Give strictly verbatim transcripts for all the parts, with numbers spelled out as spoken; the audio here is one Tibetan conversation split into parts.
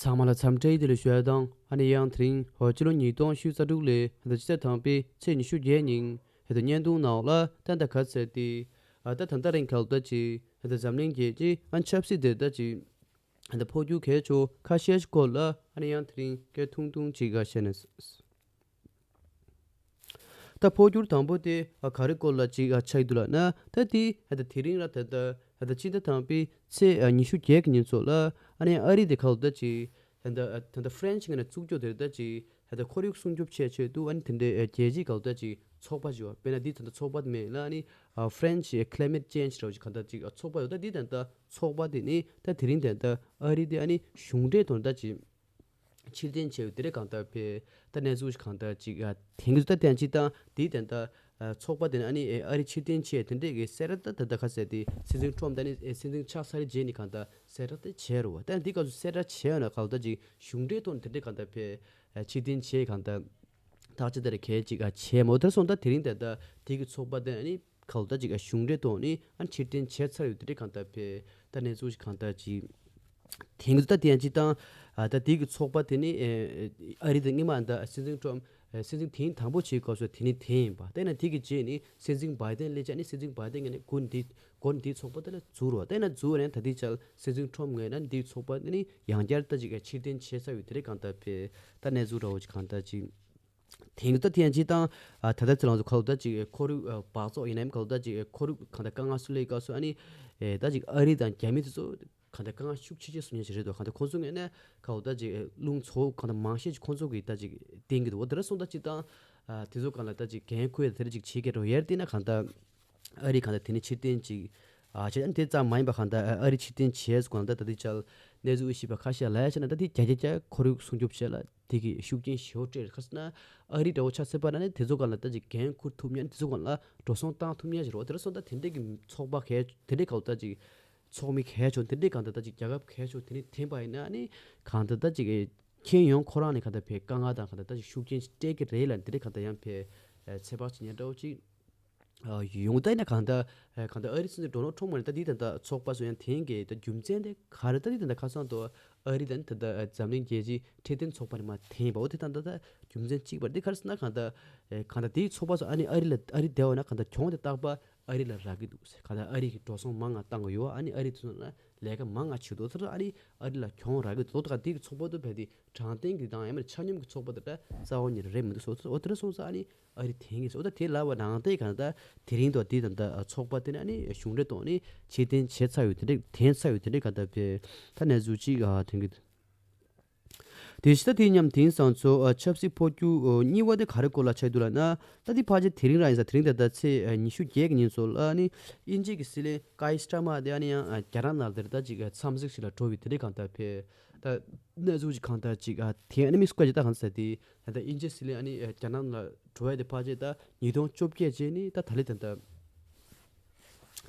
ཚང་མ་ལ་འཚམས་འདྲི་བདེ་ལེགས་ཞུ་ཡ་དང་། ཨ་ནི་ཡང་དེ་རིང་ཧོ་སྤྱི་ལོ་ཉིས་སྟོང་ཉི་ཤུ་རྩ་དྲུག་ལོའི་ཧེ་ད་སྤྱི་ཚེས་དང་པོའི་ཚེས་ཉི་ཤུ་བརྒྱད་ཉིན་ཧེ་ད་བརྙན་ཐུང་ནང་ལ་ད་ད་ག་ཚད་དེ་ཨ་ད་ད་ད་རིང་ག་ལ་ད་ཅིག་ཧེ་ད་འཛམ་གླིང་རྒྱལ་སྤྱིའི་ཨ་ཆབ་སྲིད་དེ་ད་ཅིག་ཧེ་ད་འཕོ་འགྱུར་གལ་ཆེ་ཁ་ཤས་ཤིག་སྐོར་ལ་ཨ་ནི་ཡང་དེ་རིང་སྐད་ཐུང་ཐུང་ཅིག་ག་བཤད་ནས། ད་འཕོ་འགྱུར་དང་པོ་དེ་ཨ་ག་རེ་སྐོར་ལ་ཅིག་ཨ་ཆགས་ཀྱི་འདུག་ལབ་ན། ད་དེ་ཨ་ད་དེ་རིང་ར་ད་ད་ཨ་ད་ཕྱི་ཟླ་དང་པོའི་ཚེས་ཨ་ཉི་ཤུ་བརྒྱད་ཀྱི་ཉིན་ཚོ་ལ་ཨ་ནི་ཨ་རི་དེ་ག་ལ་ད་ཅིག་ད་ད་ཨ་ད་ད་ཧྥ་རན་སི་ངོས་ནས་བཙུགས་རྒྱུ་དེ་ད་ཅིག་ད་ད་ཁོར་ཡུག་སྲུང་སྐྱོབ་བྱེད་ཆེད་དུ་ཨ་ནི་དེ་འདྲའི་ཨ་རྒྱལ་སྤྱིའི་ག་ལ་ད་ཅིག་ཚོགས་པ་ཞིག་ཡོད། དཔེར་ན་དེ་ད་ད་ཚོགས་པ་དེ་མིང་ལ་ཨ་ནི་ཨ་French Climate Change་ར་ཅིག་ག་ལ་ད་ཅིག་ཨ་ཚོགས་པ་ཡོད། ད་དེ་ད་ད་ཚོགས་པ་དེ་ནི་ད་དེ་རིང་ད་ད་ཨ་རི་དེ་ཨ་ནི་གཞུང་འབྲེལ་ཐོག་ད་ཅིག་ཕྱིར་འཐེན་བྱས་ཡོད། དེ་འདྲ་གང་ལྟར་ཕེ་ད་གནས་ཚུལ་ཞིག་གང་ལྟར་ཅིག་ཨ་དེང་གི་ད་བསྟན་ཅིག་དང་དེའི་དེ་ད་ཨ་ཚོགས་པ་དེ་ནི་ཨ་ནི་ཨེ་ཨ་རི་ཕྱིར་འཐེན་བྱས་དེ་འདྲས་ཀྱི་གསལ་བསྒྲགས་ད་ད་ད་ག་ཟེར་དེ་སྲིད་འཛིན་ཁྲོམ་ད་ནི་ཨེ་སྲིད་འཛིན་ཆགས་ཚར་རྗེས་ནི་གང་ལྟར་གསལ་བསྒྲགས་དེ་བྱས་རུ་བ། ད་འདི་སྐབས་སུ་གསལ་བསྒྲགས་བྱས་ཡོད་ན་གང་ལྟར་ཅིག་གཞུང་འབྲེལ་ཐོག་ནས་དེ་འདྲས་གང་ལྟར་ཕེ་ཨ་ཕྱིར་འཐེན་བྱས་གང་ལྟར་ཐག་ཆོད་དེ་རེ་གལ་ཅིག་ཨ་བྱས་མོ། དེར་སོང་ད་དེ་རིང་ད་ད་དེ་གི་ཚོགས་པ་དེ་ཨ་ནི་ག་ལ་ད་ཅིག་གཞུང་འབྲེལ་ཐོག་ནས་ཨ་ཕྱིར་འཐེན་བྱས་ཚར་ཡོད། དེ་འདྲའི་གང་ལྟར་ཕེ་ད་གནས་ཚུལ་ཞིག་གང་ལྟར་ཅིག་དེང་གི་ད་དེ་ཡང་ཅིག་དང་ཨ་ད་དེ་གི་ཚོགས་པ་དེ་ནི་ཨ་རི་དང་སྔོན་མ་ད་སྲིད་འཛིན་ཁྲོམ་ཨ་སྲིད་འཛིན་དེང་དང་པོ་བྱེད་དགོས་སོ་དེ་ནི་དེ་ཡིན་པ། དེ་ན་དེ་གི་རྗེས་ནི་སྲིད་འཛིན་བྷའི་ཏན་སླེབས་ཅག་ནི་སྲིད་འཛིན་བྷའི་ཏན་ངས་ནི་དགུན་དེ་དགུན་དེའི་ཚོགས་པ་དེ་ལ་འཛུལ་རོ། དེ་ན་འཛུལ་ནས་ད་དེ་ཆ་ལ་སྲིད་འཛིན་ཁྲོམ་ངོས་ན་དེའི་ཚོགས་པ་དེ་ནི་ཡང་བསྐྱར་ད་ཅིག་ཕྱིར་འཐེན་བྱས་ཚར་ཡོད། དེ་འདྲའི་གང་ལྟར་ཕེ་ད་གནས་ཚུལ་འདྲ་བོ་ཅིག་གང་ལྟར་ཅིག་དེང་གི་ད་ཐེན་ཅིག་དང་ཨ་ད་ལྟ་ཚེ་ལང་ཚོ་ག་ལ་ད་ཅིག་ཁོར་ཡུག་ཨ་སྦགས་བཙོག་ཡིན་ནའི་ག་ལ་ད་ཅིག་ཁོར་ཡུག་གང་ལྟར་དཀའ་ངལ་སུ་ལས་སྐབས་སུ་ཨ་ནི་ཨེ་ད་ཅིག་ཨ་རི་དང་རྒྱ་མི་དེ་ཚོ་གང་ལྟར་དཀའ་ངལ་ཤུགས་ཆེ་ཆེ་སུ་ཉན་ཞིག་རེད་དོ། གང་ལྟར་ཁོང་ཚོ་ངོས་ནས་ག་ལ་ད་ཅིག་རླུང་ཚོ་གང་ལྟར་མང་ཤས་ཅིག་ཁོང་ཚོ་གིས་ད་ཅིག་བསྟན་གི་འདུག་འོ་དེ་འདྲ་སོང་ད་ཅིག་དང་ཨ་དེ་ཚོ་གང་ལ་ད་ཅིག་འགན་ཁུར་ཡ་དེ་འདྲ་ཅིག་བྱེད་ཀྱི་རོ། ཡར་བལྟས་ན་གང་ལྟར་ཨ་རི་གང་ལྟར་དེ་ནས་ཕྱིར་འཐེན་ཅིག་ཨ་བྱས། ཨ་ནི་དེ་ཙམ་མ་ཡིན་པ་གང་ལྟར་ཨ་རི་ཕྱིར་འཐེན་བྱས་སུ་གང་ལྟར་ད་ལྟའི་ཆར་གནས་ཚུལ་དབྱེ་ཞིབ་པ་ཁ་ཤས་ལ་ཡ་བྱས་ན་ད་དེ་རྒྱ་རྒྱ་རྒྱ་ཁོར་ཡུག་སྲུང་སྐྱོབ་བྱས་ལ་དེ་གི་ཤུགས་རྐྱེན་ཞེ་པོ་སྤྲད་རེད། ཁ་སང་ཨ་རི་འདྲ་བོ་ཆ་ཚད་པ་ན་ནི་དེ་ཚོ་གང་ལ་ད་ཅིག་འགན་ཁུར་ཐུབ་ཉན་དེ་ཚོ་གང་ལ་འགྲོ་སོང་བཏང་ཐུབ་ཉན་ཞིག་རོ། དེ་འདྲ་སོང་ད་དེ་འདྲས་ཀྱི་ཚོགས་པ་གལ་དེ་འདྲས་གང་ལ་ད་ཅིག་ཚོགས་མི་གལ་ཆུང་དེ་འདྲས་གང་ལྟར་ད་ཅིག་རྒྱལ་ཁབ་གལ་ཆུང་དེ་འདྲས་འཐེན་པ་ཡིན་ན་ནི་གང་ལྟར་ད་ཅིག་ཁྱེད་ཡོང་ཁོ་རང་ནས་གང་ལྟར་ཕེ་དཀའ་ངལ་དང་གང་ལྟར་ད་ཅིག་ཤུགས་རྐྱེན་སྤྲད་ཀྱི་རེད་ལ་དེ་འདྲས་གང་ལྟར་ཡང་ཕེ་ཚད་དཔག་བྱེད་ཉན་འདྲ་བོ་ཅིག་ཡོང་ད་ཡིན་ན་གང་ལྟར་གང་ལྟར་ཨ་རི་སྲིད་འཛིན་ཌོ་ནལ་ཊམ་ངོས་ནས་ད་འདི་ད་ལྟ་ཚོགས་པ་ཚོ་ཡང་དེང་གི་ད་རྒྱུ་མཚན་དེ་ག་རེ་ད་འདི་ད་ལྟ་ཁ་སང་དུ་ཨ་རི་ད་ནི་ད་ལྟ་འཛམ་གླིང་རྒྱལ་སྤྱིའི་འཕྲོད་བསྟེན་ཚོགས་པ་ནས་མར་འཐེན་པ་འོ་དེ་ད་ལྟ་ད་རྒྱུ་མཚན་གཅིག་པ་འདི་ག་རེ་ཟེར་ན་གང་ལྟར་གང་ལྟར་དེའི་ཚོགས་པ་ཚོ་ཨ་ནི་ཨ་རི་ལ་ཨ་རི་བསྡད་པ་ན་གང་ལྟར་གྱོང་དེ་རྟག་པར་ཨ་རི་ལ་རག་གི་འདུག་ཟེར། གང་ལྟར་ཨ་རི་གི་འགྲོ་སོང་མང་ང་བཏང་གི་ཡོད། ཨ་ནི་ཨ་རི་ཚོ་ལ་ལས་ཀ་མང་ང་བྱེད་འདུག་ཟེར། ཨ་ནི་ཨ་རི་ལ་གྱོང་རག་གི་འདུག་ད་ག་དེའི་ཚོགས་པ་ཚོ་བས་དེ་དྲང་བདེན་གྱི་དང་ཡང་མིན་ཆ་སྙོམས་ཀྱི་ཚོགས་པ་དེ་འདྲ་རྩ་བ་ཉིད་རེད་མི་འདུག་ཟེར། འོ་དེ་འདྲ་སོང་ཙང་ཨ་ནི་ཨ་རི་འཐེན་གྱི་ཟེར། འོ་ད་དེ་ལབ་པ་ནང་བསྟན་གང་ལྟར་དེ་རིང་དུ་དེ་ད་ལྟ་ཚོགས་པ་དེ་ནི་ཨ་ནི་གཞུང་འབྲེལ་ཐོག་ནས་ཕྱིར་འཐེན་བྱས་ཚར་ཡོད། དེ་འདྲ་འཐེན་ཚར་ཡོད། དེ་འདྲ་གང་ལྟར་བས་ད་གནས་ཚུལ་གཅིག་ཨ་ཐོན་གྱི་འདུག་དེ་བཞིན་ད་དེ་མཉམ་དེང་སང་ཚོ་ཨ་ཆབ་སྲིད་འཕོ་འགྱུར་ཨ་གཉིས་པ་དེ་ག་རེ་སྐོར་ལ་ཆགས་འདུག་ལབ་ན། ད་དེ་ཕལ་ཆེར་དེ་རིང་རང་ཡིན་ས་དེ་རིང་ད་ལྟ་ཚེས་ཨ་ཉི་ཤུ་བརྒྱད་ཀྱི་ཉིན་ཚོ་ལ་ཨ་ནི་དབྱིན་ཇི་གི་སྲིད་བློན་ཀའི་སི་ཊར་མར་དེ་ཨ་ནི་ཡང་ཨ་རྒྱ་ནག་ནང་དེར་ད་ཅིག་ཨ་འཚམས་གཟིགས་ཤིག་ལ་འགྲོ་བའི་དེ་འདྲའི་གང་ལྟར་ཕེ་ད་གནས་ཚུལ་ཅིག་གང་ལྟར་ཅིག་ཨ་དེ་ཨ་ནི་མི་སྐོར་ཅིག་ད་གང་ཟེར་དེ་ད་ལྟ་དབྱིན་ཇི་སྲིད་བློན་ཨ་ནི་ཨ་རྒྱ་ནག་ལ་འགྲོ་ཡ་དེ་ཕལ་ཆེར་ད་ཉིས་སྟོང་བཅོ་བརྒྱད་རྗེས་ནི་ད་ད་ལྟའི་ད་ལྟ་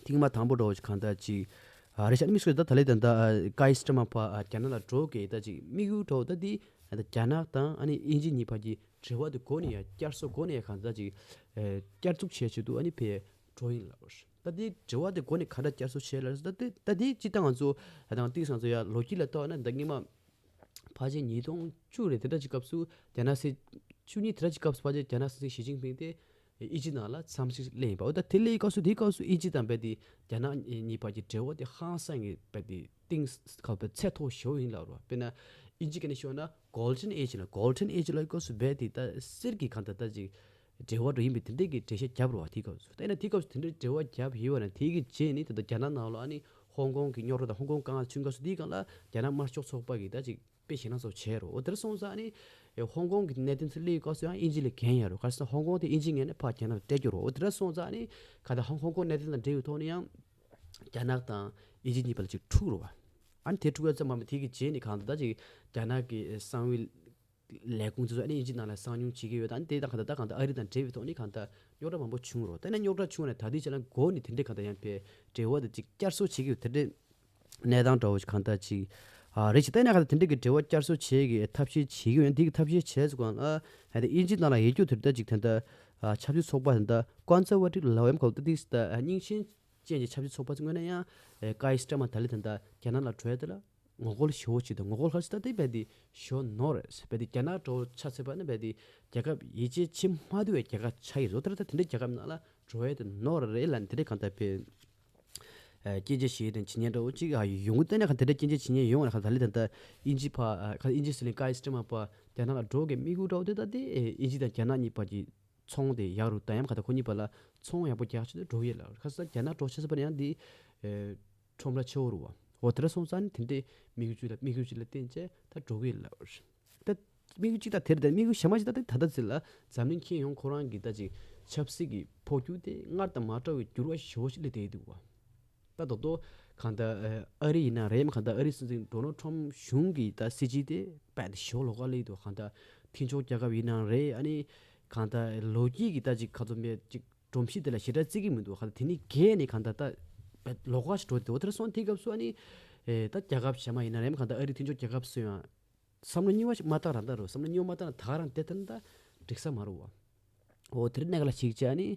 ཐེངས་མ་དང་པོ་འདྲ་བོ་ཞིག་གང་ལྟར་ཅིག་ཨ་རེད་ཤག་ནི་མི་སུ་ད་ད་ལྟའི་ད་ལྟ་ཨ་ཀའི་སི་ཊར་མར་ཕར་ཨ་རྒྱ་ནག་ལ་འགྲོ་གི་ད་ཅིག་དམིགས་ཡུལ་འདྲ་བོ་ད་འདི་ཨ་ད་རྒྱ་ནག་དང་ཨ་ནི་དབྱིན་ཇི་གཉིས་བར་གྱི་འབྲེལ་བ་དེ་སྒོ་ནས་ཡ་བསྐྱར་གསོ་སྒོ་ནས་ཡ་གང་ལྟར་ཅིག་ཨ་བསྐྱར་འཛུགས་བྱེད་ཆེད་དུ་ཨ་ནི་ཕར་འགྲོ་ཡིན་ལབ་རེད། ད་འདི་འབྲེལ་བ་དེ་སྒོ་ནས་ག་འདྲ་བསྐྱར་གསོ་བྱེད་ལབ་ད་འདི་ད་འདི་སྤྱིར་བཏང་ང་ཚོ་ཨ་དང་ཏིག་སང་ཚོ་ཡ་ལོ་རྒྱུས་ལ་ལྟོས་ན་ད་སྔོན་མ་ཕལ་ཆེར་ཉིས་སྟོང་བཅུ་རེད། དེ་འདྲ་ཅིག་སྐབས་སུ་རྒྱ་ནག་སྲིད་བཅུ་གཉིས་དེ་འདྲ་ཅིག་སྐབས་སུ་ཕལ་ཆེར་རྒྱ་ནག་སྲིད་འཛིན་ཞི་ཅིན་ཕིང་དེ་དབྱིན་ཇི་ནང་ལ་འཚམས་གཟིགས་སླེབས་ཡིན་པ། འོ་ད་དེ་སླེབས་སྐབས་སུ་དེའི་སྐབས་སུ་དབྱིན་ཇི་དང་རྦད་དེ་རྒྱ་ནག་གཉིས་བར་གྱི་འབྲེལ་བ་དེ་ཧང་སང་གི་རྦད་དེ་གཏིང་ཁ་བའི་ཚད་མཐོ་ཞེ་པོ་ཡིན་ལབ་རེད་བ། དཔེར་ན་དབྱིན་ཇི་སྐད་ནས་ཤོད་ན་Golden Age་ལ་Golden Age་ལ་སྐབས་སུ་རྦད་དེ་ད་གསེར་གྱི་གང་ལྟར་ད་ཅིག་འབྲེལ་བ་འདྲ་ཡིན་པའི་དེ་འདྲས་ཀྱི་འགྲེལ་བཤད་བརྒྱབ་རེད་བ། དེའི་སྐབས་སུ་ད་ཡིན་ན་དེའི་སྐབས་སུ་དེ་འདྲས་འབྲེལ་བ་བརྒྱབ་ཡོད་བ་ན་དེའི་གི་རྗེས་ནི་ད་ལྟ་རྒྱ་ནག་ནང་ལ་ཨ་ནི་ཧོང་ཀོང་གི་རྙོག་དྲ་དང་ཧོང་ཀོང་དཀའ་ངལ་བྱུང་སྐབས་སུ་དེའི་སྒང་ལ་རྒྱ་ནག་དམར་ཤོག་ཚོགས་པ་གིས་ད་ཅིག་དཔེ་ཞེ་ན་ཚོ་བྱས་རོ། འོ་དེར་སོང་ཙང་ནི་ཧོང་ཀོང་གི་གནད་དོན་ཚོ་སླེབས་སྐབས་སུ་ཡང་དབྱིན་ཇི་ལ་འགན་ཡོད་རོ། ག་རེ་ཟེར་ན་ཧོང་ཀོང་དེ་དབྱིན་ཇིའི་ངོས་ནས་ཕར་རྒྱ་ནག་ལ་སྤྲད་རྒྱུ་རོ། འོ་དེར་སོང་ཙང་ནི་ག་ད་ཧོང་ཧོང་ཀོང་གནད་དོན་དང་འབྲེལ་བའི་ཐོག་ནས་ཡང་རྒྱ་ནག་དང་དབྱིན་ཇི་གཉིས་བར་ལ་ཅིག་འཁྲུག་རོ་བ། ཨ་ནི་དེ་འཁྲུག་ཡ་ཙམ་མ་མ་དེ་གི་རྗེས་ནི་གང་ལྟར་ཅིག་རྒྱ་ནག་གི་གསང་བའི་ལས་ཁུངས་དེ་ཚོ་ཨ་ནི་དབྱིན་ཇི་ནང་ལ་གསང་མྱོང་བྱེད་ཀྱི་ཡོད། ཨ་ནི་དེ་དང་གང་ལྟར་ད་གང་ལྟར་ཨ་རི་དང་འབྲེལ་བའི་ཐོག་ནས་གང་ལྟར་རྙོག་དྲ་མང་པོ་བྱུང་རོ། ད་ནི་རྙོག་དྲ་བྱུང་བ་ནས་ད་ལྟའི་ཆ་ལ་འགོ་ནས་དེ་འདྲས་གང་ལྟར་ཡང་པའི་འབྲེལ་བ་དེ་ཅིག་བསྐྱར་གསོ་བྱེད་ཀྱི་ཡོད། དེ་འདྲས་གནས་སྟངས་འདྲ་བོ་ཞིག་གང་ལྟར་ཅིག་ཨ་རེད་ཅིག་ད་ནི་གང་ལྟར་དེ་འདྲས་ཀྱི་འབྲེལ་བ་བསྐྱར་གསོ་བྱེད་ཀྱི་ཐབས་ཤེས་བྱེད་ཀྱི་ཡོད། འདི་གི་ཐབས་ཤེས་བྱས་ཟེར་གོང་ལ་ཨ་ད་དབྱིན་ཇི་ནང་ལ་ཡོད་རྒྱུ་དེ་ད་ཅིག་ད་ལྟ་ཨ་ཆབ་སྲིད་ཚོགས་པ་ད་ལྟ་Conservative་ལབ་ཡམ་གང་ལྟར་དེ་ད་ཨ་རྙིང་ཞེན་ཅན་གྱི་ཆབ་སྲིད་ཚོགས་པ་ཚོ་ངོས་ནས་ཡང་ཨེ་ཀའི་སི་ཊར་མར་ད་ལྟ་ད་ལྟ་རྒྱ་ནག་ལ་འགྲོ་ཡ་དེ་ལ་ ངོ་རྒོལ་ཞེ་པོ་ཅིག་དང་། ངོ་རྒོལ་ག་རེ་ཟེར་ད་དེ་རྦད་དེ་ཞེ་པོ་ནོར་རེད། རྦད་དེ་རྒྱ་ནག་འདྲ་པོ་ཆ་བཞག་པ་ན་རྦད་དེ་རྒྱལ་ཁབ་ཡིད་ཆེས་བྱེད་མ་ཐུབ་པའི་རྒྱལ་ཁབ་ཆགས་ཡོད་རེད། འོ་ད་ལྟ་དེ་འདྲའི་རྒྱལ་ཁབ་ནང་ལ་འགྲོ་ཡས་དེ་ནོར་རེད་ལབ་ནས་དེ་འདྲའི་གང་ལྟར་དཔེ་ཨ་སྐྱོན་བརྗོད་བྱེད་ཡས་དང་བྱེད་མཁན་འདྲ་པོ་ཅིག་ཨ་ཡོང་གི། ལྟ་ན་གང་དེ་འདྲའི་སྐྱོན་བརྗོད་བྱེད་མཁན་ཡོང་བ་ན། གང་ད་ལྟ་ད་ལྟ་དབྱིན་ཇི་ཕ་ཨ་གང་དབྱིན་ཇི་ཟེར་ལེ་ཀའི་སི་ཊི་མར་པ་རྒྱ་ནག་ལ་འགྲོ་གི་དམིགས་ཡུལ་འདྲ་པོ་དེ་ད་དེ་ཨེ་དབྱིན་ཇི་དང་རྒྱ་ནག་གཉིས་བར་གྱི་ཚོང་དེ་ཡག་རུ་དང་། ཡང་གང་ལྟར་ཁོ་གཉིས་བར་ལ་ཚོང་ཡག་པོ་རྒྱག་ཆེད་དུ་འགྲོ་གི་ཡོད་ལབ། ཁ་སང་རྒྱ་ནག་འགྲོ་ཆེ་ས་པ་ན་ཡང་འདི་ཨེ་ཁྲོམ་ར་ཆེ་བོ་རུ་བ། འོ་དེ་འདྲ་སོང་ཙང་ནི་དེ་འདྲའི་དམིགས་ཡུལ་ཅིག་ལ་དམིགས་ཡུལ་ཅིག་ལ་བརྟེན་བྱས་ད་འགྲོ་གི་ཡོད་ལབ། ད་དམིགས་ཡུལ་གཅིག་ད་དེར་བརྟེན། དམིགས་ཡུལ་གཞན་མ་ཞིག་ད་ད་ད་ད་ཟེར་ལ་འཛམ་གླིང་ཁྱོན་ཡོངས་ཁོ་རང་གི་ད་ཅིག་ཆབ་སྲིད་ཀྱི་འཕོ་འགྱུར་དེ་སྔར་དང་མ་འདྲ་བའི་འགྱུར་བ་ཞེ་པོ་ཞིག་སླེབས་བསྡད་འདུག་བ། ད་དོ་དོ་གང་ལྟར་ཨ་རི་ཡིན་ན་རེད། གང་ལྟར་ཨ་རི་སྲིད་འཛིན་ཌོ་ནལ་ཊམ་གཞུང་གི་ད་སྲིད་བྱུས་དེ་རྦད་དེ་ཞེ་པོ་ལོགས་ཀ་སླེབས་འདུག། གང་ལྟར་མཐུན་ཕྱོགས་རྒྱལ་ཁབ་ཡིན་ན་རེད། ཨ་ནི་གང་ལྟར་ལོ་རྒྱུས་ཀྱི་ད་ཅིག་ག་ཚོད་མེད་ཅིག་སྒྲོམ་གཞི་དེ་ལ་ཞེ་དྲག་བརྩི་གི་མི་འདུག། གང་ལྟར་དེ་ནི་བརྒལ་ནས་གང་ལྟར་ད་རྦད་ལོགས་ཀ་ཞིག་འགྲོ་འདུག། འོ་དེར་སོང་དེའི་སྐབས་སུ་ཨ་ནི་ཨེ་ད་རྒྱལ་ཁབ་གཞན་མ་ཡིན་ན་རེད། གང་ལྟར་ཨ་རི་མཐུན་ཕྱོགས་རྒྱལ་ཁབ་སུ་ཡང་བསམ་བློ་གཉིས་པ་ཞིག་མ་བཏང་རང་ད་རུ། བསམ་བློ་གཉིས་པ་མ་བཏང་ན་ད་ག་རང་བསྡད་ཐུབ་ན་ད་འགྲིག་ས་མ་རུ་བ། འོ་དེ་རིང་གནད་འགག་ལ་གཞིགས་བྱས་ནི་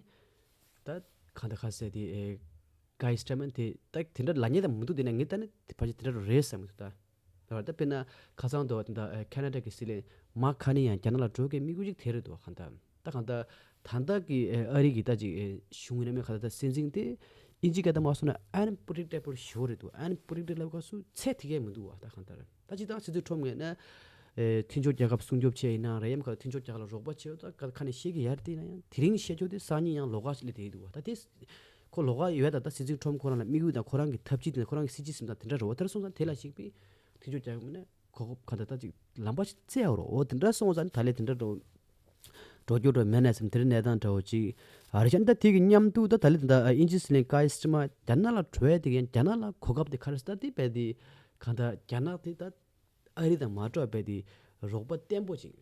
ད་གང་ལྟར་ག་ཟེར་དེ་ཨེ་ཀའི་སི་ཊི་མར་དེ་ད་དེ་འདྲ་ལབ་མཁན་ད་མི་འདུག། དེ་ནས་ངས་ད་ནི་དེ་ཕལ་ཆེར་དེ་འདྲ་རུ་རེད་བསམ་གི་འདུག་ད། ད་བར་ད་དཔེར་ན་ཁ་སང་དུ་ད་ཨེ་ཁ་ན་ཌ་གི་སྲིད་བློན་མཱག་ཁ་ནི་ཡང་རྒྱ་ནག་ལ་འགྲོ་གི་དམིགས་ཡུལ་གཅིག་དེ་རེད་འདུག། གང་ལྟར་ད་གང་ལྟར་ད་ལྟ་གི་ཨེ་ཨ་རི་གི་ད་ཅིག་ཨེ་གཞུང་ཡིན་ན་མིན་གང་ལྟར་ད་སྲིད་འཛིན་དེ་དབྱིན་ཇི་སྐད་ད་མ་སོང་ན་ཨན་པི་རི་ཌིག་ཊེ་བལ་ཞེ་པོ་རེད་འདུག། ཨན་པི་རི་ཌིག་ཊེ་བལ་སྐབས་སུ་ཚད་དེ་གས་མི་འདུག་བ། ད་གང་ལྟར་ད་སྤྱིར་བཏང་སྲིད་ཚོགས་ཁྲོམ་ངོས་ནས་ཨེ་མཐུན་ཕྱོགས་རྒྱལ་ཁབ་སྲུང་སྐྱོབ་བྱས་ཡིན་ན་རེད། ཡང་མིན་མཐུན་ཕྱོགས་རྒྱལ་ཁབ་ལ་རོགས་པ་བྱས་ཡོད་ད་ག་ཁ་ནས་བཤད་ཀྱི་ཡ་རེད། དེ་ཡིན་ན་ཡང་དེ་རིང་བཤད་ཆོག་དེ་སང་ཉིན་ཡང་ལོགས་ཀ་ཞིག་སླེབས་བསྡད་འདུག་བ། ད་དེ་ཁོ་ལོགས་ཀ་ཡོད་ད། ད་སྲིད་ཚོགས་ཁྲོམ་ཁོ་རང་ལ་དམིགས་ཡུལ་དང་ཁོ་རང་གི་ཐབས་ཇུས་དེ་ཁོ་རང་གི་སྲིད་ཇུས་ཟིན་ད་དེ་འདྲ་རེད་བ། དེར་སོང་ཙང་དེ་ལ་གཞིགས་པའི་མཐུན་ཕྱོགས་རྒྱལ་ཁབ་ནས་གོ་སྐབས་ག་འདྲ་ད་ཅིག་ལམ་པ་ཞིག་བཙལ་ཡོད་རེད། འོ་དེ་འདྲ་སོང་ཙང་ད་ལས་དེ་འདྲ་འགྲོ་འགྲོ་རྒྱུ་འགྲོ་མེད་ན་བསམ། དེ་རིང་གནས་སྟངས་འདྲ་བོ་ཅིག་ཨ་རེད་ཤག། ད་དེ་གི་མཉམ་དུ་ད་ད་ལས་ད་ཨིན་ཇི་སྲིད་བློན་ཀའི་སི་ཊི་མར་རྒྱ་ནག་ལ་འགྲོ་ཡ་དེ་གི་ཡང་རྒྱ་ནག་ལ་གོ་སྐབས་དེ་ག་རེ་ཟེར་ད་དེ་རྦད་དེ་གང་ལྟར་རྒྱ་ནག་དེ་ད་ཨ་རི་དང་མ་འདྲ་བ་རྦད་དེ་རོགས་པ་བརྟན་པོ་ཅིག།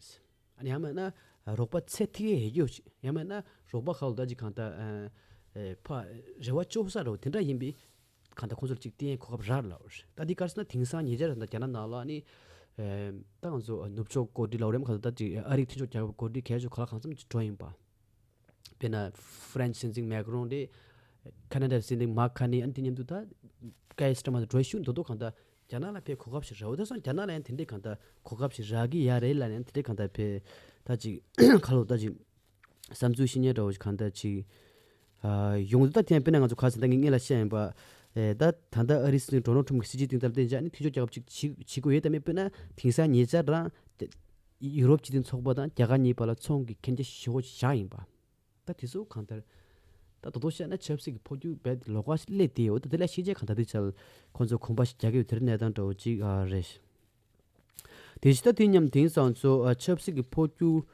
ཨ་ནི་ཡང་མིན་ན་རོགས་པ་ཚད་ཐིག་གེ་ཡོད་རྒྱུ་ཅིག། ཡང་མིན་ན་རོགས་པ་ཁག་ལ་ད་ཅིག་གང་ལྟར་ཨ་ཨེ་ཕ་རེ་བ་བཅོལ་ས་འདྲ་བོ་དེ་འདྲ་ཡིན་པའི་གང་ལྟར་ཁོང་ཚོར་ཅིག་བསྟན་གོ་སྐབས་རག་ལབ། ད་འདི་ག་རེ་ཟེར་ན་དེང་སང་ཉེ་ཆར་ད་རྒྱ་ནག་ནང་ལ་ཨ་ནི་ཨེ་ད་ང་ཚོ་ནུབ་ཕྱོགས་འགོ་ཁྲིད་ལབ་རེད། གང་ལྟར་ད་ཅིག་ཨ་རིའི་མཐུན་ཕྱོགས་རྒྱལ་ཁབ་འགོ་ཁྲིད་གལ་ཆེ་ཁོ་ལ་གང་འཚམ་ཅིག་འགྲོ་ཡིན་པ། དཔེར་ན་ཧྥ་རན་སི་སྲིད་འཛིན་མེག་རོན་རེད། ཁ་ན་ཌ་སྲིད་འཛིན་མཱག་ཁ་ནི། ཨ་ནི་དེ་མཉམ་དུ་ད་ཀའི་སི་ཊི་མར་འགྲོ་ཞུ་འདུག་འདུག། གང་ལྟར་རྒྱ་ནག་ལ་ཕའི་གོ་སྐབས་ཤིག་རག་འོ་དེ་སོང་རྒྱ་ནག་ལ་ཡང་དེ་འདྲའི་གང་ལྟར་གོ་སྐབས་ཤིག་རག་གི་ཡ་རེད་ལབ་ནས་དེ་འདྲའི་གང་ལྟར་ཕའི་ད་ཅིག་ཁ་ལོ་ད་ཅིག་བསམ་ཚུལ་བཤད་མཁན་འདྲ་བོ་ཞིག་གང་ལྟར་ཅིག་ཨ་ཡོང་འདུག། ད་དེ་ཡང་དཔེར་ན་ང་ཚོ་ག་ཟེར་ད་ངས་སྔོན་ལ་བཤད་ཡིན་པ། ཨེ་ད་ད་ལྟ་ཨ་རིའི་སྲིད་འཛིན་ཌོ་ནལ་ཊམ་གྱི་སྲིད་ཇུས་སྟེང་ལྟར་བལྟས་ན་ཨ་ནི་མཐུན་ཕྱོགས་རྒྱལ་ཁབ་ཅིག་བྱེད་བྱེད་དགོས་ཡོད་དམ། མེད་དཔེར་ན་དེང་སང་ཉེ་ཆར་རང་ཡུ་རོབ་སྤྱི་མཐུན་ཚོགས་པ་དང་རྒྱ་གར་གཉིས་བར་ལ་ཚོང་གི་གན་རྒྱ་ཞེ་པོ་བཞག་ཡིན་པ། ད་དེ་ཚོ་གང་ལྟར་ད་དོ་དོ་བཤད་ན་ཆབ་སྲིད་ཀྱི་འཕོ་འགྱུར་རྦད་ལོགས་ཀ་ཞིག་སླེབས་བསྡད་ཡོད། ད་དེ་ལ་ཤེས་བྱ་གང་ལྟར་དེ་ཆ་ལ་ཁོང་ཚོ་གོམ་པ་ཞིག་རྒྱག་གི་ཡོད། དེར་གནས་སྟངས་འདྲ་བོ་ཅིག་ཨ་རེད། དེ་བཞིན་ད་དེ་མཉམ་དེང་སང་ཚོ་ཨ་ཆབ་སྲིད་ཀྱི་འཕོ་འགྱུར་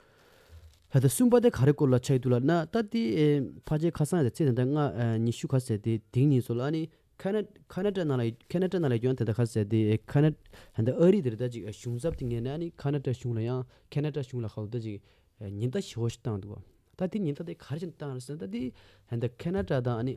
ད་ལྟ་གསུམ་པ་དེ་ག་རེ་སྐོར་ལ་ཆགས་ཡོད་འདུག་ལབ་ན། ད་དེ་ཨེ་ཕལ་ཆེར་ཁ་སང་ཡང་ཚེས་ད་ལྟ་ལྔ་ཨ་ཉི་ཤུ་ག་ཟེར་དེ་དེང་ཉིན་སོ་ལ་ཨ་ནི་ཁ་ན་ཁ་ན་ཌ་ནང་ལ་ཁ་ན་ཌ་ནང་ལ་ཡོང་དེ་ད་ག་ཟེར་དེ་ཁ་ན་ད་ལྟ་ཨ་རི་དེར་ད་ཅིག་གཞུང་ཚབ་དེ་ངེས་ནས་ཨ་ནི་ཁ་ན་ཌ་གཞུང་ལ་ཡང་ཁ་ན་ཌ་གཞུང་ལ་ཁ་ལོ་ད་ཅིག་ཉེན་བརྡ་ཞེ་པོ་ཞིག་བཏང་འདུག་བ། ད་དེ་ཉེན་བརྡ་དེ་ག་རེ་བྱས་ནས་བཏང་རེད་ཟེར་ན། ད་དེ་ཧན་ད་ཁ་ན་ཌ་དང་ཨ་ནི་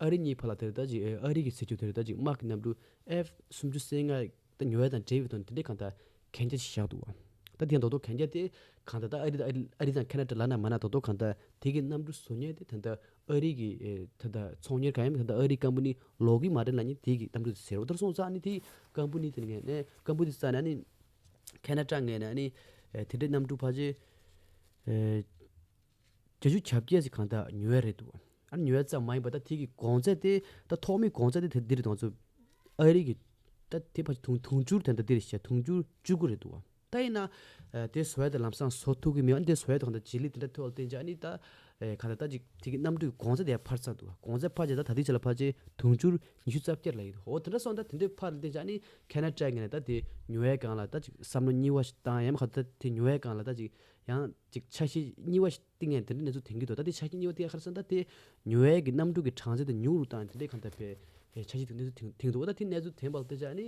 ཨ་རི་གཉིས་བར་ལ་དེར་ད་ཅིག་ཨ་རི་གི་ཟེར་རྒྱུ་དེར་ད་ཅིག་དམག་གི་གནམ་གྲུ་ཨེཕ་སུམ་ཅུ་སོ་ལྔ་ད་ཉོ་ཡ་དང་འབྲེལ་བའི་ཐོག་ནས་དེ་འདྲའི་གང་ལྟར་གན་རྒྱ་ཞིག་བཞག་འདུག་བ། ད་དེ་ཡང་རྡོག་རྡོག་གན་རྒྱ་དེ་གང་ལྟར་ད་ཨ་རི་ཨ་རི་ཨ་རི་དང་ཁ་ན་ཌ་ལབ་ན་མ་ན་རྡོག་རྡོག་གང་ལྟར་དེ་གི་གནམ་གྲུ་བཟོ་མཁན་དེ་ད་ལྟ་ཨ་རི་གི་ཨེ་ད་ལྟ་ཚོང་གཉེར་ཁང་ཡིན་ད་ལྟ་ཨ་རི་ཀམ་པ་ནི་ལོག་གི་མ་རེད་ལབ་མཁན་དེ་གི་གནམ་གྲུ་དེ་ཟེར་བ། དེར་སོང་ཙང་ཨ་ནི་དེ་ཀམ་པ་ནི་དེ་ངས་ནས་ཀམ་པ་ནི་རྩ་ནས་ཨ་ནི་ཁ་ན་ཌ་ངོས་ནས་ཨ་ནི་ཨེ་དེ་འདྲའི་གནམ་གྲུ་ཕལ་ཆེར་ཨེ་བརྒྱད་ཅུ་གྱ་བརྒྱད་ཙམ་གང་ལྟར་ཉོ་ཡ་རེད་འདུག། ཨ་ནི་ཉོ་ཡ་ཙམ་མ་ཡིན་པ་ད་དེ་གི་གོང་ཚད་དེ་ད་ཐོག་མའི་གོང་ཚད་དེ་དེ་འདིར་དང་ཚོ་ཨ་རི་གི་ད་དེ་ཕལ་ཆེར་དུང་དུང་ཕྱུར་དེ་འདྲ་འདིར་བྱས་དུང་ཕྱུར་བཅུ་དགུ་རེད་འདུག། ད་ཡིན་ན་ཨེ་དེ་བཟོ་ཡ་དེ་ལམ་སང་བཟོ་ཐུབ་ཀྱི་མེད། ཨ་ནི་དེ་བཟོ་ཡ་དེ་གང་ལྟར་རྗེས་ལུས་དེ་འདྲ་ཐོག་ལ་བརྟེན་བྱས་ཨ་ནི་ད་ཨེ་གང་ལྟར་ད་ཅིག་དེ་གི་གནམ་གྲུ་གི་གོང་ཚད་དེ་འཕར་ཚར་འདུག། གོང་ཚད་འཕར་བྱས་ད་ད་ལྟའི་ཆ་ལ་ཕལ་ཆེར་དུང་ཕྱུར་ཉི་ཤུ་རྩ་བརྒྱད་ལ་ཡིན་འདུག། འོ་དེ་འདྲ་སོང་ད་དེ་འདྲའི་འཕར་ལ་བརྟེན་བྱས་ཨ་ནི་ཁ་ན་ཌ་ངོས་ནས་ད་དེ་ཉོ་ཡ་སྒང་ལ་ད་ཅིག་བསམ་བློ་གཉིས་པ་ཞིག་བཏང་ཡ་མ་ག་ད་དེ་ཉོ་ཡ་སྒང་ལ་ད་ཅིག་ཡང་ཅིག་འཆར་གཞི་གཉིས་པ་ཞིག་བཏིང་ཡས་དེ་འདྲའི་གནས་ཚུལ་ཐོན་གྱི་འདུག། ད་དེ་འཆར་གཞི་གཉིས་པ་དེ་ག་རེ་ཟེར་ན་ད་དེ་ཉོ་ཡས་ཀྱི་གནམ་གྲུ་གི་གྲངས་ཚད་དེ་ཉུང་རུ་བཏང་ཡས་དེ་འདྲའི་གང་ལྟར་བའི་འཆར་གཞི་དེ་གནས་ཚུལ་ཐོན་ཐོན་འདུག། ད་དེ་གནས་ཚུལ་ཐོན་པ་ལ་བལྟས་ཙང་ཨ་ནི་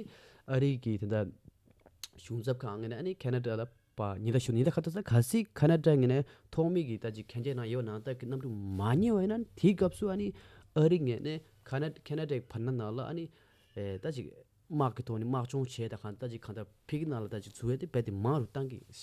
ཨ་རི་གི་དེ་འདྲ་གཞུང་ཚབ་ཁང་ངོས་ནས་ཨ་ནི་ཁ་ན་ཌ་ལ་པ་ཉེན་བརྡ་ཞུ་ཉེན་བརྡ་ག་ཚོད་ཙམ་གལ་སྲིད་ཁ་ན་ཌ་ངོས་ནས་ཐོག་མའི་གི་ད་ཅིག་གན་རྒྱ་ནང་ཡོད་ནང་ལྟར་གི་གནམ་གྲུ་མ་ཉོས་པ་ཡིན་ན་དེའི་སྐབས་སུ་ཨ་ནི་ཨ་རི་ངོས་ནས་ཁ་ན་ཁ་ན་ཌའི་བར་ན་ནང་ལ་ཨ་ནི་ཨེ་ད་ཅིག་དམག་གི་ཐོག་ནས་དམག་སྦྱོང་བྱས་ད་གང་ད་ཅིག་གང་ལྟར་ཕ་གི་ནང་ལ་ད་ཅིག་འཛུལ་བ་དེ་རྦད་དེ་མང་རུ་བཏང་གི་ཡིན།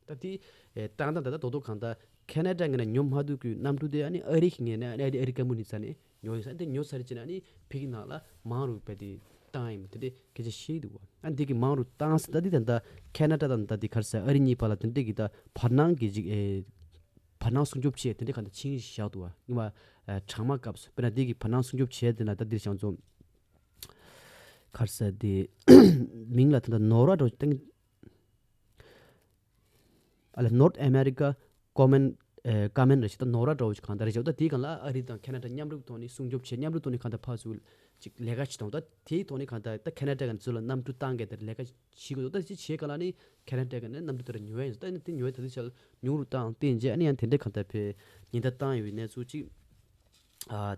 ད་དེ་ཨེ་བཏང་ད་ད་ད་རྡོག་རྡོག་གང་ལྟར་ཁ་ན་ཌ་ངོས་ནས་ཉོ་མ་ཐུབ་ཀྱི་གནམ་གྲུ་དེ་ཨ་ནི་ཨ་རི་གི་ངོས་ནས་ཨ་ནི་ཨ་རི་ཨ་རི་ཀམ་པ་ནི་རྩ་ནས་ཉོ་ཡིན་ས། དེ་ཉོ་ཚར་རྗེས་ནས་ཨ་ནི་ཕ་གི་ནང་ལ་མང་རུ་རྦད་དེ་ བཏང་ཡིན་དེ་འདྲའི་སྐད་ཆ་བཤད་འདུག་བ། ཨ་འདི་གི་མང་རུ་བཏང་ཟེར་ད་འདི་ད་ལྟ་ཁེ་ན་ཌ་དང་ད་འདི་ག་རེ་ཟེར་ཨ་རི་གཉིས་བར་ལ་དེ་འདྲའི་གི་ད་བར་སྣང་གི་ཅིག་ཨེ་བར་སྣང་སྲུང་སྐྱོབ་བྱས་དེ་འདྲའི་ག་ད་ཆིངས་བཞག་འདུག་བ། ངེས་པ་ཨེ་གྲང་དམག་སྐབས་སུ་དཔེར་ན་འདི་གི་བར་སྣང་སྲུང་སྐྱོབ་བྱས་དེ་ན་ད་འདིར་བྱང་ཙོ་ག་རེ་ཟེར་དེ་མིང་ལ་ད་ད་ནོར་བ་འགྲོ་སྟེང་ཨ་ལ་North America Common ཨེ་Common རེ་ཞིག་ད་ནོར་བ་འདྲ་བོ་ཞིག་གང་ལྟར་རེ་ཞིག་ད་དེའི་སྒང་ལ་ཨ་རི་དང་ཁེ་ན་ཌ་མཉམ་རུབ་ཐོག་ནས་སྲུང་སྐྱོབ་བྱས་མཉམ་རུབ་ཐོག་ནས་གང་ལྟར་ཕར་ཚུར་ཅིག་ལས་ཀ་བྱེད་དང་ད་དེའི་ཐོག་ནས་གང་ལྟར་ད་ཁེ་ན་ཌ་གི་ཚུར་ལ་གནམ་གྲུ་བཏང་གི་དེར་ལས་ཀ་བྱེད་དགོས་འདུག་ད་ཅི་བྱེད་ག་ལ་ནི་ཁེ་ན་ཌ་གི་ནི་གནམ་གྲུ་དེར་ཉོ་ཡ་ཡིན་ད་ནི་དེ་ཉོ་ཡ་ད་དུས་ཆར་ཉུང་རུ་བཏང་བསྟན་རྗེས་ཨ་ནི་ཡང་དེ་འདྲའི་གང་ལྟར་བས་ཉེན་བརྡ་བཏང་ཡོད་པའི་གནས་ཚུལ་ཅིག་ཨ།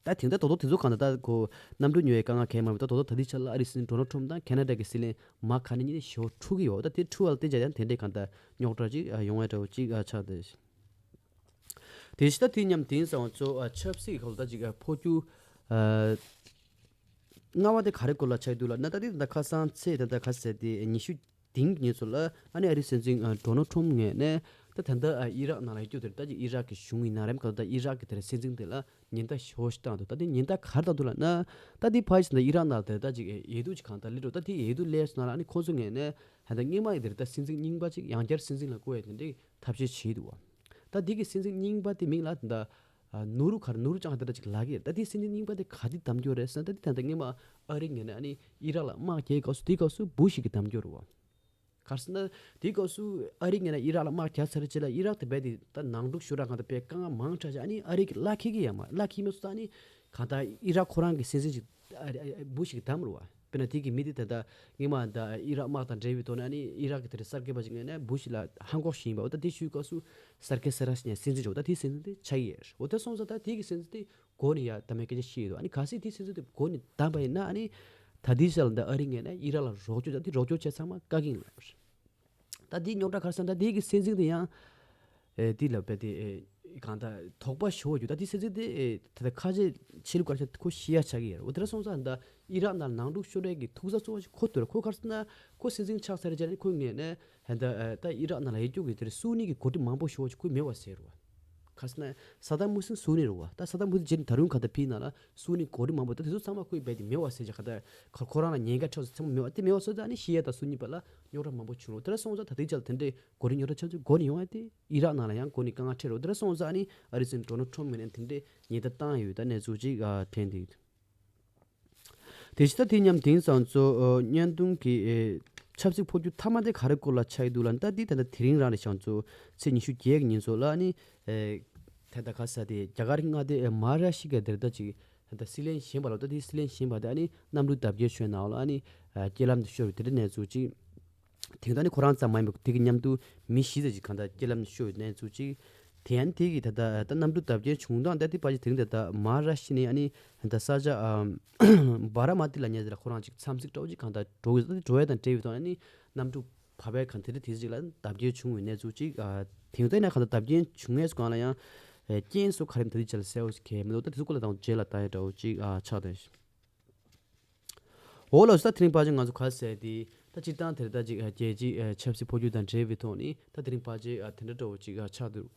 ད་དེང་སང་ད་དོ་དོ་དེ་ཚོ་གང་ལྟར་ད་ཁོ་གནམ་གྲུ་ཉོ་ཡའི་དཀའ་ངལ་གང་ཡང་མ་རེད། ད་དོ་དོ་ད་ལྟའི་ཆར་ལ་ཨ་རིའི་སྲིད་འཛིན་ཌོ་ནལ་ཊམ་དང་ཁེ་ན་ཌ་གི་སྲིད་བློན་མར་ཁ་ནས་གཉིས་ནས་ཞེ་པོ་འཁྲུག་གི་ཡོད། ད་དེ་འཁྲུག་བ་ལ་བརྟེན་བྱས་ཡང་དེ་འདྲའི་གང་ལྟར་རྙོག་དྲ་ཅིག་ཡོང་བའི་འདྲ་བོ་ཅིག་ཆགས་ཏེ། དེ་བཞིན་ད་དེ་མཉམ་དེང་སང་ཚོ་ཆབ་སྲིད་ཁག་ལ་ད་ཅིག་འཕོ་འགྱུར་སྔ་བ་དེ་ག་རེ་སྐོར་ལ་ཆགས་འདུག་ལབ་ན་ད་དེ་ད་ཁ་སང་ཚེས་ད་ད་ག་ཟེར་དེ་ཉི་ཤུ་དེང་གི་ཉིན་ཚོ་ལ་ཨ་ནི་ཨ་རིའི་སྲིད་འཛིན་ཨ་ཌོ་ནལ་ཊམ་ངོས་ནས་ད་ད་ལྟ་ཨ་ཨི་རག་ནང་ལ་ཡོད་རྒྱུ་དེར་ད་ཅིག་ཨི་རག་གི་གཞུང་ཡིན་ན་རེམ་ག་ད་ཨི་རག་གི་དེར་སྲིད་འཛིན་དེ་ལ་ཉེན་བརྡ་ཞེ་པོ་ཞིག་བཏང་འདུག་ད་དེ་ཉེན་བརྡ་ག་རེ་བཏང་འདུག་ལབ་ན་ད་དེ་ཕ་ཡི་ད་ཨི་རག་ནང་དེར་ད་ཅིག་འོས་བསྡུ་ཅིག་གང་ལྟར་སླེབས་འགྲོ། ད་དེ་འོས་བསྡུ་སླེབས་སོང་ན་ཨ་ནི་ཁོང་ཚོ་ངོས་ནས་ད་ལྟ་སྔོན་མ་ཡི་དེར་ད་སྲིད་འཛིན་རྙིང་པ་ཅིག་ཡང་བསྐྱར་སྲིད་འཛིན་ལ་བསྐོ་ཡ་དེ་འདྲའི་ཐབས་ཤེས་བྱས་འདུག་བ། ད་དེ་གི་སྲིད་འཛིན་རྙིང་པ་དེ་མིང་ལ་ད་ནུ་རུ་ག་རེ་ནུ་རུ་ཅང་དེ་འདྲ་ཅིག་ལབ་ཀྱི་རེད། ད་དེ་སྲིད་འཛིན་རྙིང་པ་དེ་ག་དེ་བདམས་རྒྱུ་རེད་ཟེར་ན་ད་དེ་ད་ལྟ་སྔོན་མ་ཨ་རི་ངོས་ནས་ཨ་ནི་ཨི་རག་ལ་དམག་རྒྱག་སྐབས་སུ་དེའི་སྐབས་སུ་བུ་ཤི་གིས་བདམས་རྒྱུ་རེད་བ། ག་རེ་ཟེར་ན་དེའི་སྐབས་སུ་ཨ་རི་ངོས་ནས་ཨི་རག་ལ་དམག་རྒྱག་ཚར་རྗེས་ལ་ཨི་རག་དེ་རྦད་དེ་ད་ནང་འཁྲུག་ཤོར་ར་གང་ལྟར་དཔེ་དཀའ་ངལ་མང་དྲགས་ཤག་ཨ་ནི་ཨ་རི་གིས་གླ་འཁྱེར་གྱི་ཡོད་མ་རེད། གླ་འཁྱེར་མ་སོང་ཙང་ཨ་ནི་གང་ལྟར་ཨི་རག་ཁོ་རང་གི་སྲིད་འཛིན་ཅིག་ཨ་ཨ་བུ་ཤི་གིས་བདམས་རེད་བ། དཔེར་ན་དེ་གི་མི་དེ་ད་ལྟ་སྔོན་མ་ད་ཨི་རག་དམག་དང་འབྲེལ་བའི་ཐོག་ནས་ཨ་ནི་ཨི་རག་གི་དེར་གསར་འགོད་པ་ཞིག་ངོས་ནས་བུ་ཤི་ལ་ཧམ་འགོག་བྱས་ཡིན་པ། འོ་ད་དེ་ཞུས་སྐབས་སུ་སར་ཀེ་སེ་ར་ཤི་ནས་སྲིད་འཛིན་ཆོག་ད་དེའི་སྲིད་འཛིན་དེ་ཆགས་ཀྱི་ཡོད། འོ་ད་སོང་ཙང་ད་དེ་གི་སྲིད་འཛིན་དེ་མགོ་ནས་ཡ་ད་མེད་སྐད་ཆ་བཤད་ཡོད། ཨ་ནི་གལ་སྲིད་དེའི་སྲིད་འཛིན་དེ་མགོ་ནས་བདམས་པ་ཡིན་ན་ཨ་ནི་ད་དེའི་ཤར་ལ་ད་ཨ་རི་ངོས་ནས་ཨི་རག་ལ་རོགས་སྐྱོར་ད་དེ་རོགས་སྐྱོར་བྱས་ཚང་མ་བཀག་གིན་ལ། ད་དེའི་རྙོག་དྲ་ག་རེ་ཟེར་ན་ད་དེའི་གི་སྲིད་འཛིན་དེ་ཡང་ཨེ་དེ་ལ་བས་དེ་ཨེ་གང་ལྟར་དོགས་པ་ཞེ་པོ་ཡོད། ད་དེའི་སྲིད་འཛིན་དེ་ཨེ་ད་ལྟ་ཁ་ཆེ་ཆེ་ལུགས་ག་རེ་ཟེར་ཁོ་ཤི་ཡ་ཆགས་ཀྱི་ཡོད། འོ་དེ་འདྲ་སོང་ཙང་ད་ཨི་རག་ནང་ནང་འཁྲུག་ཤོར་ཡས་ཀྱི་ཐུག་ས་གཙོ་བོ་ཞིག་ཁོ་ཐུག་རེད། ཁོ་ག་རེ་ཟེར་ན་ཁོ་སྲིད་འཛིན་ཆགས་ཚར་རྗེས་ནས་ཁོའི་ངོས་ནས་ད་ལྟ་ད་ཨི་རག་ནང་ལ་ཡོད་རྒྱུ་གི་དེར་སུ་ནི་གི་འགོ་ཁྲིད་མང་པོ་ཞེ་པོ་ཞིག་ཁོས་མེད་པ་བཟོས་རེད་བ། ག་རེ་ཟེར་ན་ས་དཱམ་ཧུ་སིན་སུ་ནི་རེད་བ། ད་ས་དཱམ་ཧུ་སིན་རྗེས་ནས་ད་རུང་ག་ད་ཕིའི་ནང་ལ་སུ་ནི་འགོ་ཁྲིད་མང་པོ་ད་དེ་ཚོ་ཚང་མ་ཁོས་རྦད་དེ་མེད་པ་བཟོས་བྱས་ག་ད་ཁོ་ཁོ་རང་ལ་ཉེན་ཁ་འཕྲད་ས་ཚང་མ་མེད་པ་དེ་མེད་པ་བཟོས་ད་ནི་ཤི་ཡ་ད་སུ་ནི་བར་ལ་རྙོག་དྲ་མང་པོ་བྱུང་རེད། དེ་འདྲ་སོང་ཙང་ད་ལྟའི་ཆར་དེ་འདྲའི་འགོ་ཁྲིད་རྙོག་དྲ་ཆགས་ཚུལ་འགོ་ནས་ཡོང་ཡ་དེ་ཨི་རག་ནང་ལ་ཡང་འགོ་ནས་དཀའ་ངལ་འཕྲད་རེད། དེ་འདྲ་སོང་ཙང་ཨ་ནི་ཨ་རིའི་སྲིད་འཛིན་ཌོ་ནལ་ཊམ་ངོས་ནས་དེ་འདྲའི་ཉེན་བརྡ་བཏང་ཡོད་ད་གནས་ཚུལ་ཅིག་ཨ་ཐོན་བསྡད་ཡོད། དེ་བཞིན་ད་དེ་མཉམ་དེང་སང་ཚོ་ཨ་བརྙན་ཐུང་གི་ཨེ་ཆབ་སྲིད་འཕོ་འགྱུར་མཐའ་མ་དེ་ག་རེ་སྐོར་ལ་ཆགས་ཡོད་འདུག་ལབ་ན་ད་དེ་ད་ལྟ་དེ་རིང་རང་རེད་ཤག་ཚོ་ཚེས་ཉི་ཤུ་བརྒྱད་ཀྱི་ཉིན་ཚོ་ལ་ཨ་ནི་ཨེ་ད་ལྟ་ག་ས་དེ་རྒྱ་གར་གྱི་མངའ་སྡེ་ཨེ་མ་ཧཱ་ར་ཤི་ཀ་དེར་ད་ཅིག་ད་ལྟ་སྲིད་བློན་གཞན་པ་ལ་ད་དེ་སྲིད་བློན་གཞན་པ་དེ་ཨ་ནི་གནམ་གྲུ་བརྡབ་སྐྱེལ་ཞུས་ནའང་ལ་ཨ་ནི་ཨ་རྐྱེན་ལམ་དུ་ཤོར་བའི་དེ་འདྲ་གནས་ཚུལ་ཅིག་དེང་སང་ནི་ཁོ་རང་ཙམ་མ་ཡིན་པར་དེ་གི་མཉམ་དུ་མི་བཞི་ཙམ་ཅིག་གང་ལྟར་རྐྱེན་ལམ་ནས་ཤོར་བའི་གནས་ཚུལ་ཅིག་དེ་ཡང་དེ་གི་ད་ལྟ་ད་གནམ་གྲུ་བརྡབ་སྐྱེལ་བྱུང་སྟངས་ད་དེ་ཕལ་ཆེར་དེ་རིང་ད་ལྟ་མ་ཧཱ་ར་ཤི་ནས་ཨ་ནི་ད་ས་ཆ་ཨམ་བྷ་ར་མ་ཏི་ལབ་མཁན་དེ་ལ་ཁོ་རང་ཅིག་འཚམས་གཟིགས་འདྲ་བོ་ཅིག་གང་ལྟར་འགྲོ་གི་ད་དེ་འགྲོ་ཡ་དང་འབྲེལ་བའི་ཐོག་ཨ་ནི་གནམ་གྲུ་བབས་པའི་གང་དེ་རིང་དེ་ཅིག་ལ་བརྡབ་སྐྱེལ་བྱུང་བའི་གནས་ཚུལ་ཅིག་ཨ་དེང་སང་ན་གང་ལྟར་བརྡབ་སྐྱེལ་བྱུང་ཡས་སུ་གང་ལ་ཡང་ཨེ་རྐྱེན་སུ་ག་རེ་ད་དེ་ཅིག་ལ་གསལ་བོ་ཞིག་གང་ཡང་མི་འདུག་ད་དེ་ཚོ་སྐོར་ལ་དང་རྗེས་ལ་ལྟ་ཡ་འདྲ་བོ་ཅིག་ཨ་ཆགས་བསྡད། འོ་ལགས་སོ། ད་དེ་རིང་ཕལ་ཆེར་ང་ཚོ་ག་རེ་ཟེར་དེ་ད་སྤྱིར་བཏང་དེར་ད་ཅིག་རྒྱལ་སྤྱིའི་ཆབ་སྲིད་འཕོ་འགྱུར་དང་འབྲེལ་བའི་ཐོག་ནས་ད་དེ་རིང་ཕལ་ཆེར་དེ་འདྲ་འདྲ་བོ་ཅིག་ཆགས་འདུག་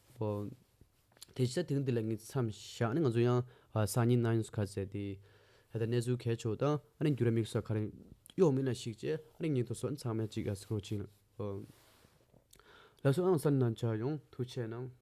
དེ་ཕྱིར་དེ་རིང་འདི་ལ་ངས་མཚམས་བཞག་ནས་ང་ཚོ་ཡང་སང་ཉིན་གནངས་ཉིན་སུ་ག་རེ་ཟེར་དེ་ད་ལྟ་གནས་ཚུལ་གལ་ཆེ་བ་དང་ཨ་ནི་འགྱུར་བ་དམིགས་བསལ་ག་རེ་ཡོང་མིན་ལ་གཞིགས་བྱས་ཨ་ནི་ཉིན་ཐོ་སོགས་ཚང་མས་ཅིག་གཟིགས་རོགས་གྱིས། ལགས་སོ། ཨང་སང་ཉིན་ནང་མཇལ་ཡོང་། ཐུགས་རྗེ་གནང་།